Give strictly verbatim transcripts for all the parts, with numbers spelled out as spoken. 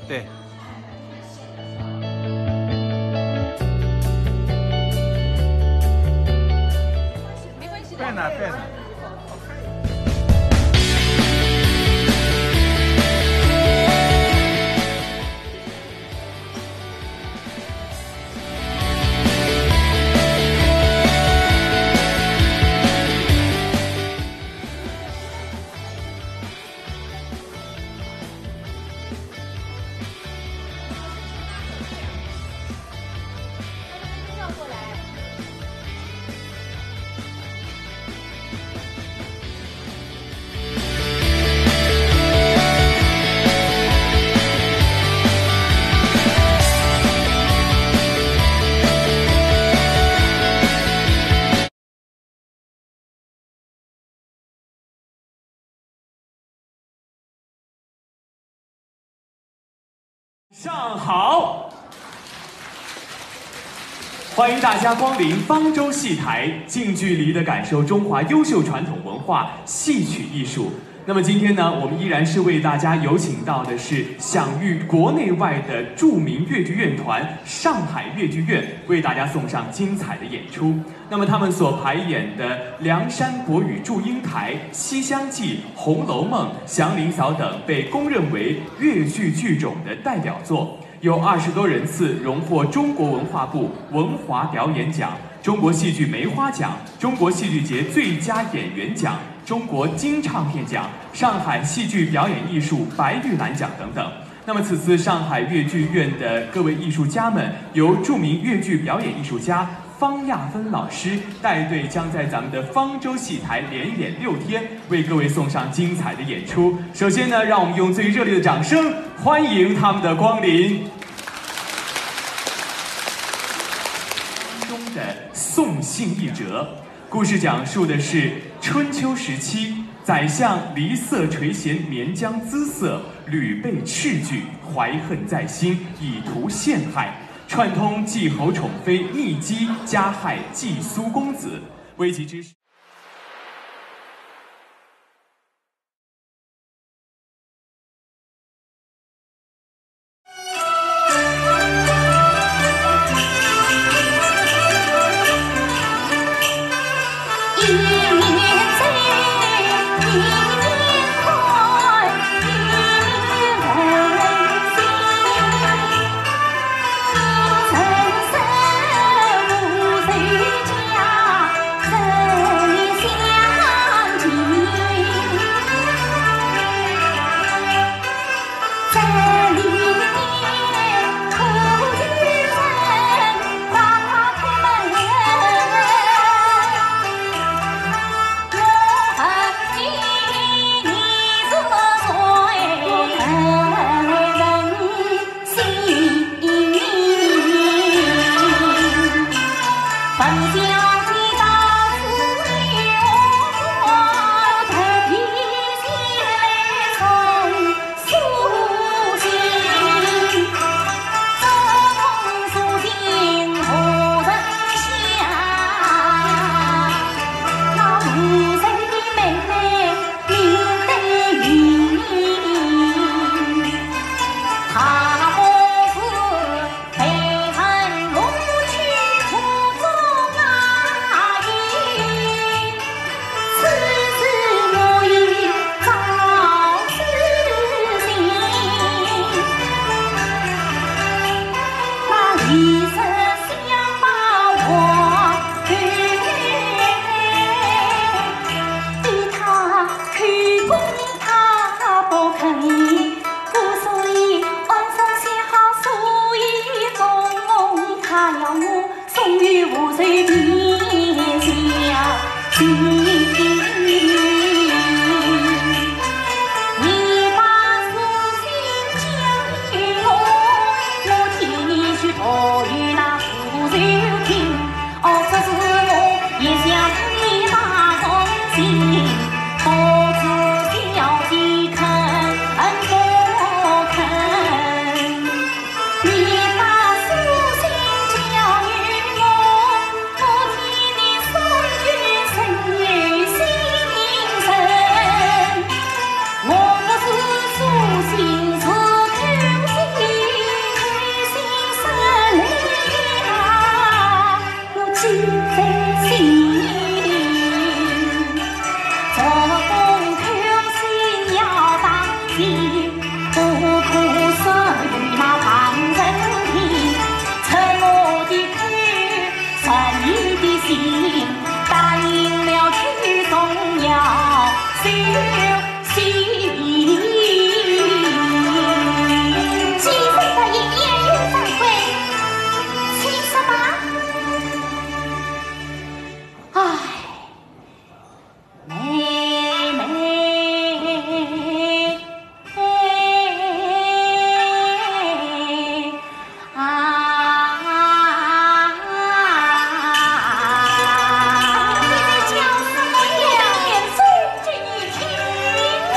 对。没关系的。上好，欢迎大家光临方舟戏台，近距离的感受中华优秀传统文化戏曲艺术。那么今天呢，我们依然是为大家有请到的是享誉国内外的著名越剧院团上海越剧院，为大家送上精彩的演出。那么他们所排演的《梁山伯与祝英台》《西厢记》《红楼梦》《祥林嫂》等，被公认为越剧剧种的代表作，有二十多人次荣获中国文化部文华表演奖、中国戏剧梅花奖、中国戏剧节最佳演员奖、中国金唱片奖、上海戏剧表演艺术白玉兰奖等等。那么此次上海越剧院的各位艺术家们，由著名越剧表演艺术家方亚芬老师带队，将在咱们的方舟戏台连演六天，为各位送上精彩的演出。首先呢，让我们用最热烈的掌声欢迎他们的光临。中的送信一折，故事讲述的是春秋时期，宰相黎色垂涎绵江姿色，屡被斥拒，怀恨在心，以图陷害，串通季侯宠妃逆姬加害季苏公子。危急之时，既然答应，言犹在先，请说吧。唉。 妹妹啊，你在叫什么呀？给你听啊。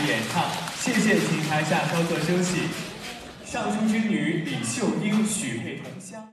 演唱，谢谢，请台下稍作休息。尚书之女李秀英许配同乡。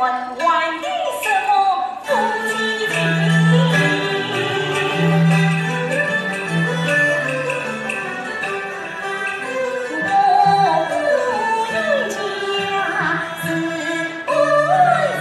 还的什么夫妻情？我不愿嫁是安谁？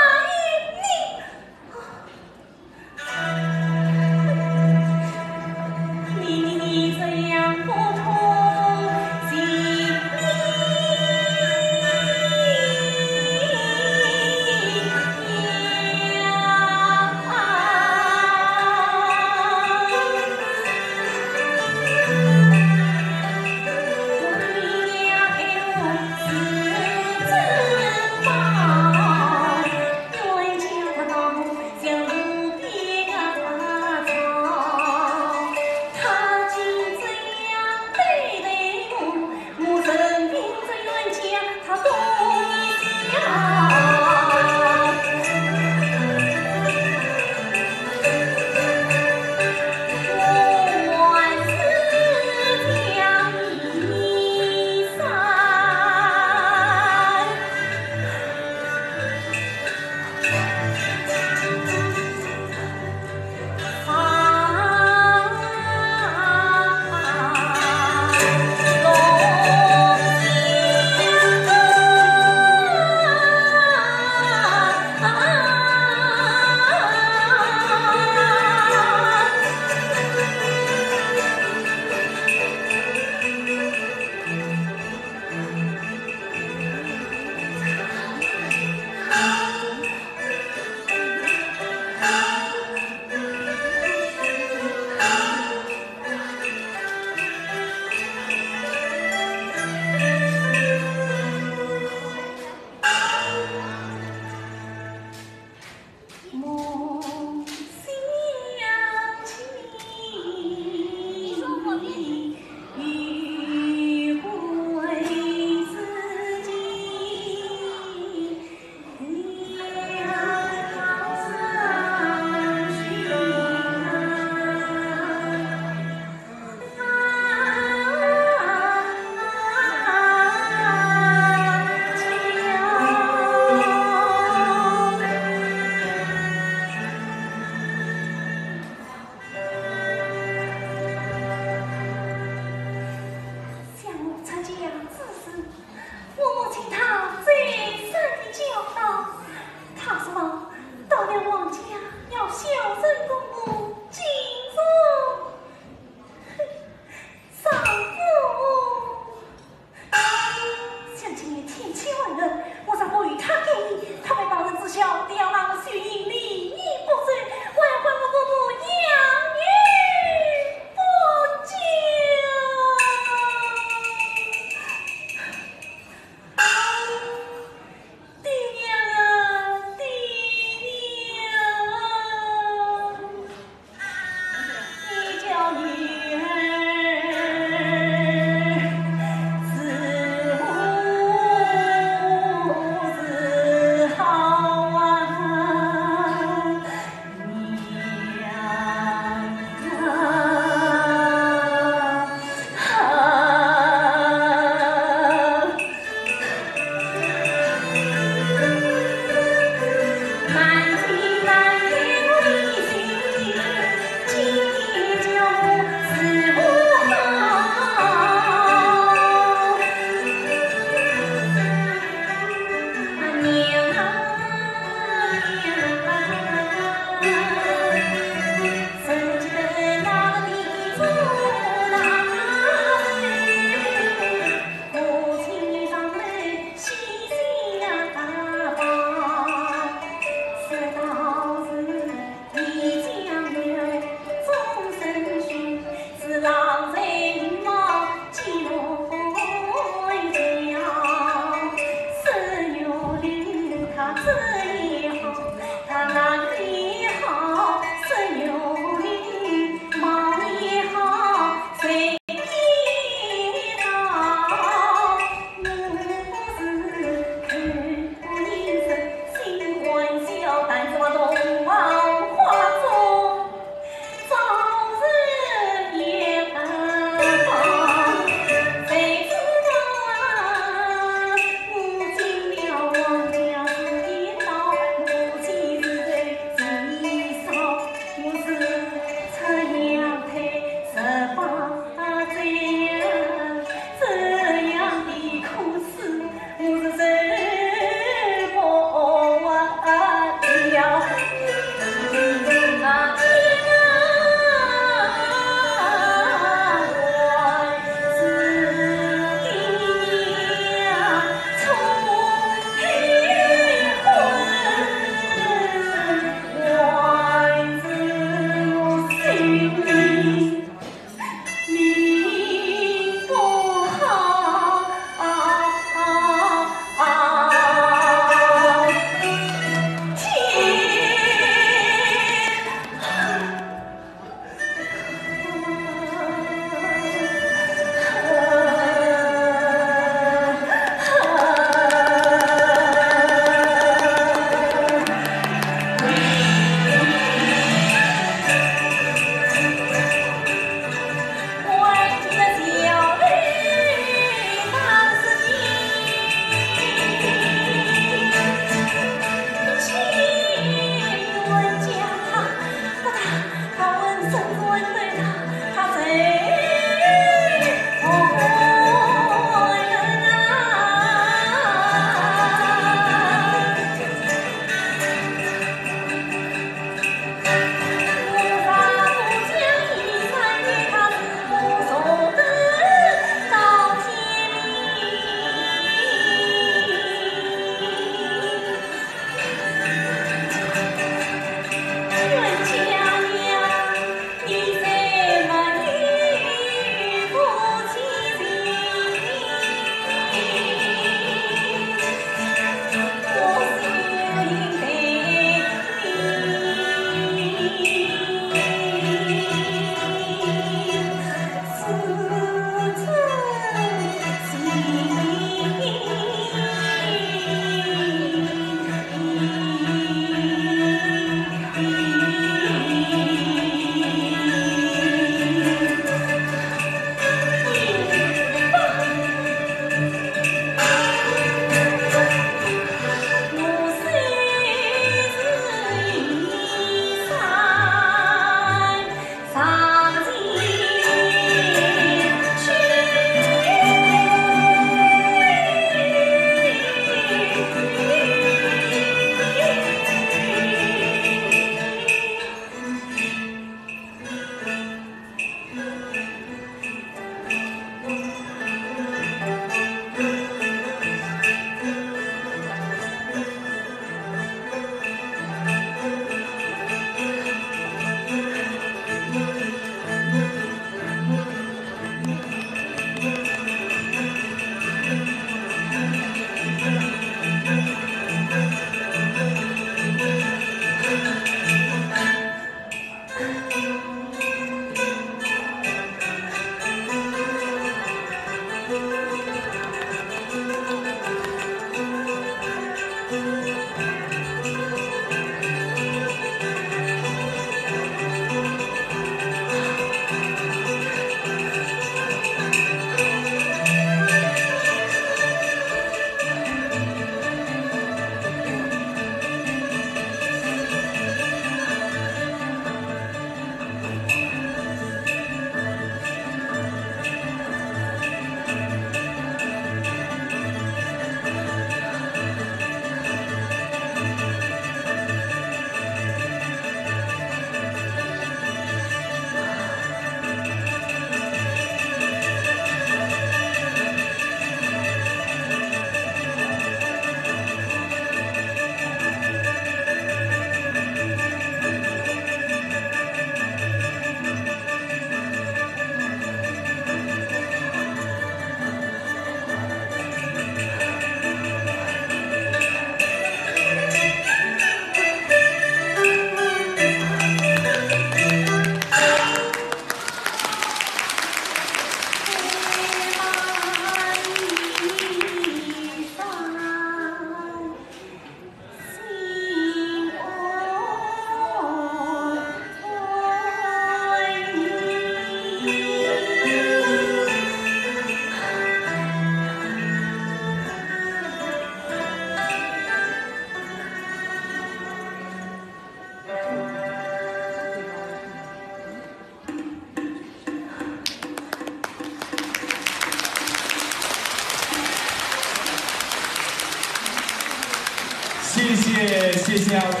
谢谢二位老师。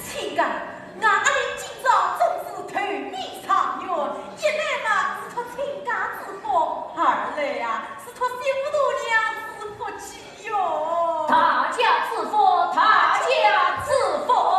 亲家，俺阿林今朝真是头名状元，一来嘛是托亲家之福，二来呀是托媳妇大娘之福气哟。大家之福，大家之福。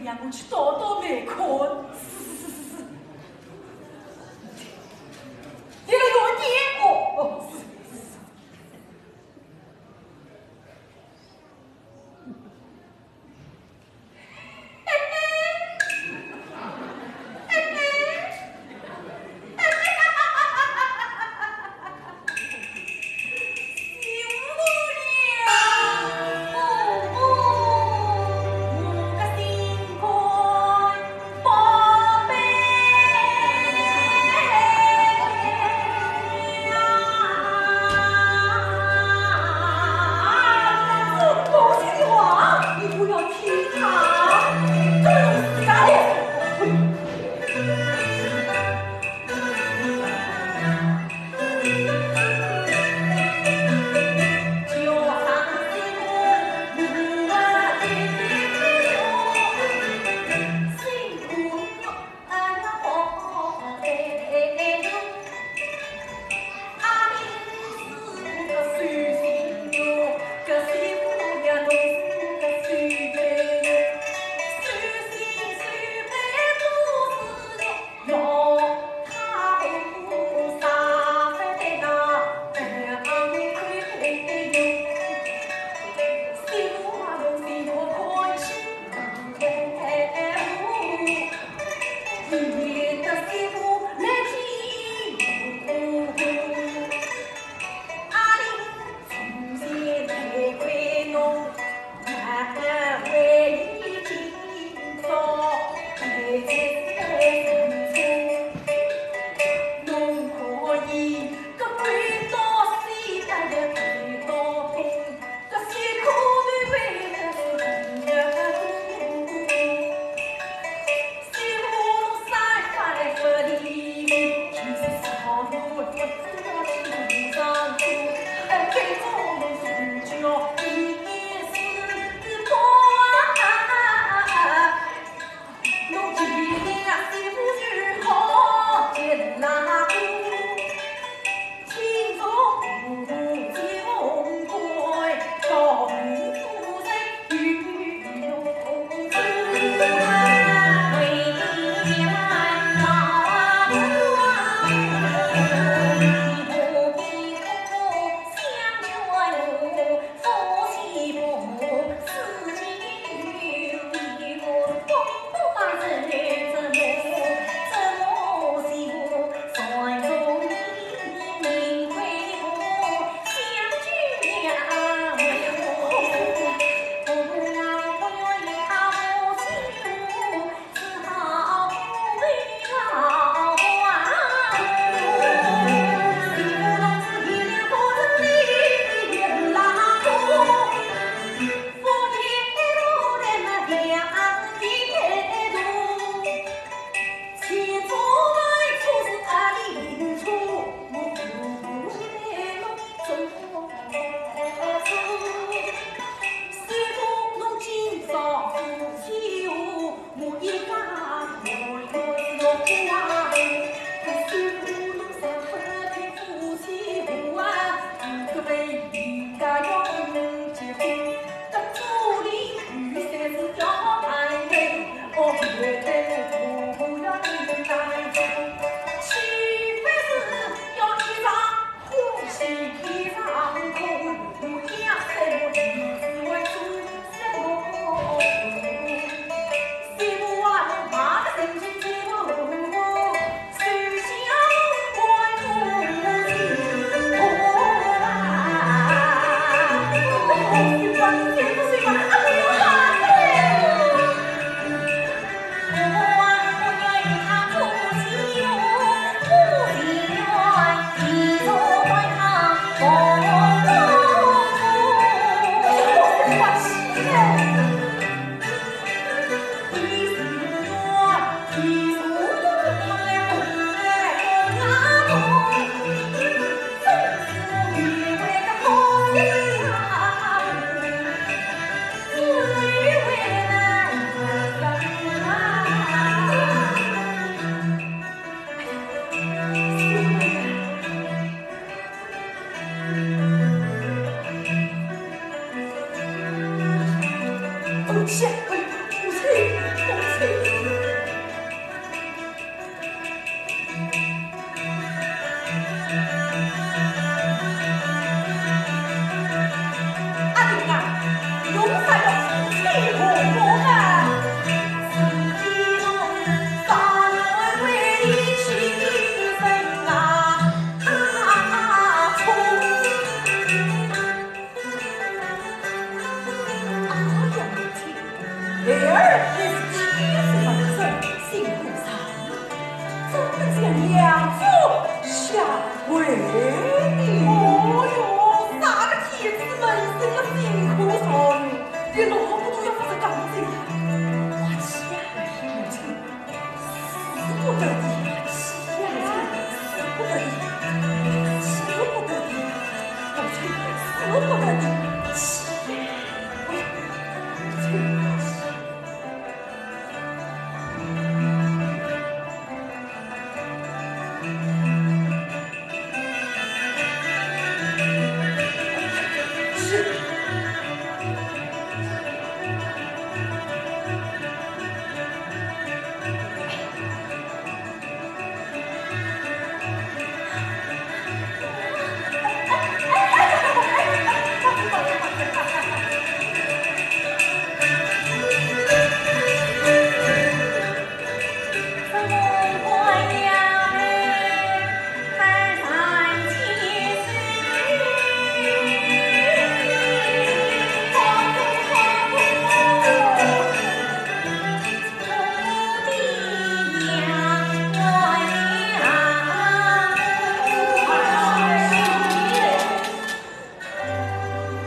让我去倒倒霉看。是是是是是。这个有点哦哦，是是是。阿弟啊，用啥药去哄我啊？自己弄啥药为你请人啊？啊，冲！哎呀，母亲，孩儿也是七十八岁，辛苦上了，怎能像娘子下跪呢？哦哟，啥个天子门生个辛苦上了，连老虎都要发出感情了。我去呀，母亲，使不得的，去呀，使不得的，使不得的，母亲，使不得的，去呀，母亲。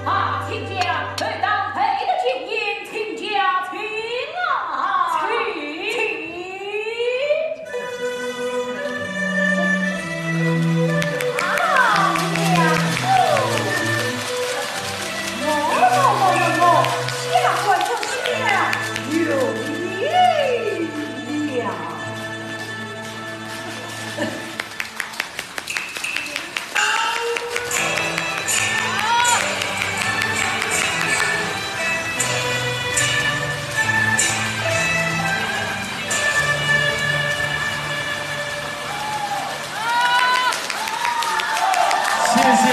啊，亲家，每当陪得金印，亲家请啊，请。啊，娘子。喏，喏，喏，喏，喏，下官这厢有礼了。 谢谢，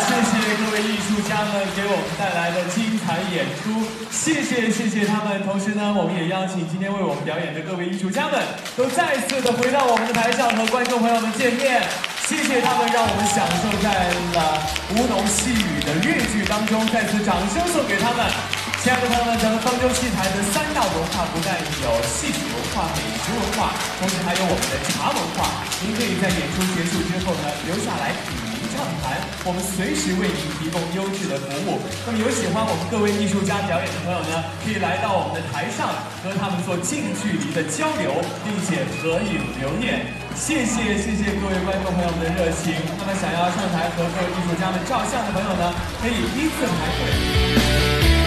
谢谢各位艺术家们给我们带来的精彩演出，谢谢，谢谢他们。同时呢，我们也邀请今天为我们表演的各位艺术家们都再次的回到我们的台上，和观众朋友们见面。谢谢他们，让我们享受在了吴侬细语的越剧当中，再次掌声送给他们。亲爱的朋友们，咱们方州戏台的三大文化不但有戏曲文化、美食文化，同时还有我们的茶文化。您可以在演出结束之后呢，留下来品茗畅谈，我们随时为您提供优质的服务。那么有喜欢我们各位艺术家表演的朋友呢，可以来到我们的台上，和他们做近距离的交流，并且合影留念。谢谢，谢谢各位观众朋友们的热情。那么想要上台和各位艺术家们照相的朋友呢，可以依次排队。